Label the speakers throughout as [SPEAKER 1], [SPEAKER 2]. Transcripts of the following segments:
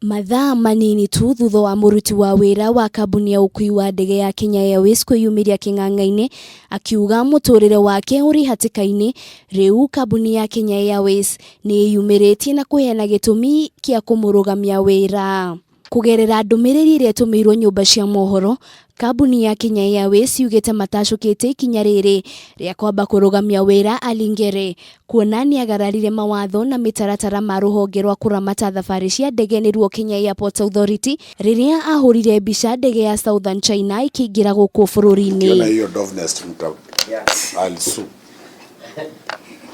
[SPEAKER 1] Mathaa manini tu thutha wa mũruti wa wĩra wa kambuni ya ũkui wa ndege ya Kenya Airways kwĩyumĩria kĩng'ang'a-inĩ akiuga mũtũrĩre wake ũrĩ hatĩka-inĩ, rĩu kambuni ya Kenya Airways nĩ ĩyumĩrĩtie na kũheana gĩtũmi kĩa kũmũrũgamia wĩra. Kũgerera ndũmĩrĩri ĩrĩa ĩtũmĩirwo nyũmba cia mohoro, kambuni ya Kenya Airways yugĩte matacũkĩte ikinya rĩrĩ rĩa kwamba kũrũgamia wĩra Ali Ngere kuona nĩagararire mawatho na mĩtaratara ma rũhonge rwa kũramata thabarĩ cia ndege nĩruo Kenya Airports Authority rĩrĩa ahũrire mbica ndege ya Southern China ĩkĩingĩra gũkũ bũrũri-inĩ.
[SPEAKER 2] Ukiona hiyo dove nest mta I'll sue.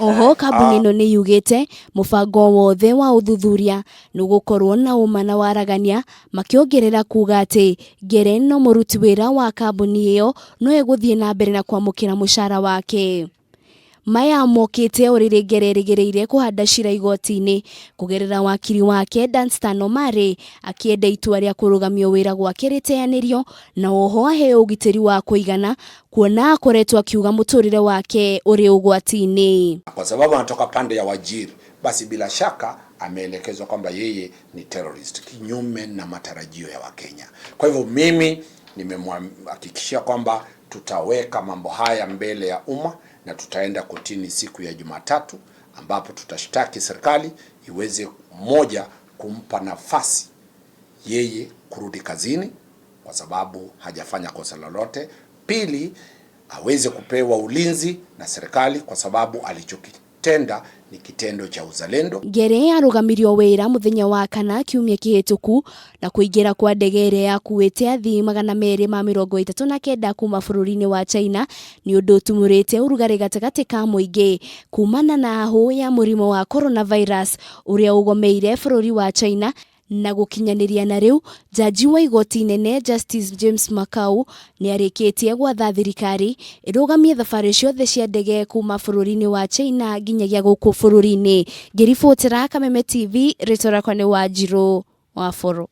[SPEAKER 1] Oho kambuni ĩno nĩ yugĩte mũbango wothe wa ũthuthuria nĩ ũgũkorwo na ũma na waragania, makĩongerera kuga atĩ Ngere no mũruti wĩra wa kambuni ĩyo no egũthiĩ na mbere na kwamũkĩra mũcara wake. Maya mokĩte o rĩrĩ Ngere erĩgĩrĩire kũhanda cira igoti-inĩ kũgerera wakiri wake Danstan Omari akĩenda itua rĩa kũrũgamio wĩra gwake rĩteanĩrio na oho aheo ũgitĩri wa kũigana kuona akoretwo akiuga mũtũrĩre wake ũrĩ ũgwati-inĩ.
[SPEAKER 2] Kwa sababu anatoka pande ya Wajir, basi bila shaka ameelekezwa kwamba yeye ni terrorist, kinyume na matarajio ya Wakenya. Kwa hivyo mimi nimemhakikishia kwamba tutaweka mambo haya mbele ya umma na tutaenda kotini siku ya Jumatatu ambapo tutashtaki serikali iweze moja kumpa nafasi yeye kurudi kazini kwa sababu hajafanya kosa lolote. Pili, aweze kupewa ulinzi na serikali kwa sababu alichokitenda ni kitendo cha uzalendo.
[SPEAKER 1] Ngere arũgamirio wĩra mũthenya wa kana kiumia kĩhĩtũku na kũingĩra kwa ndege ĩrĩa yakuĩte athii 239 kuma bũrũri-inĩ wa China nĩ ũndũ ũtumũrĩte ũrugarĩ gatagatĩ ka mũingĩ kumana na hahũ ya mũrimũ wa coronavirus ũrĩa ũgomeire bũrũri wa China na gũkinyanĩria na rĩu jaji wa igoti inene Justice James Makau nĩ arĩkĩtie gwatha thirikari ĩrũgamie thabarĩ ciothe cia ndege kuma bũrũri-inĩ wa China nginyagia gũkũ bũrũri-inĩ. Ngĩribotera Kameme TV, rĩtwa rĩakwa nĩ Wanjirũ wa Boro.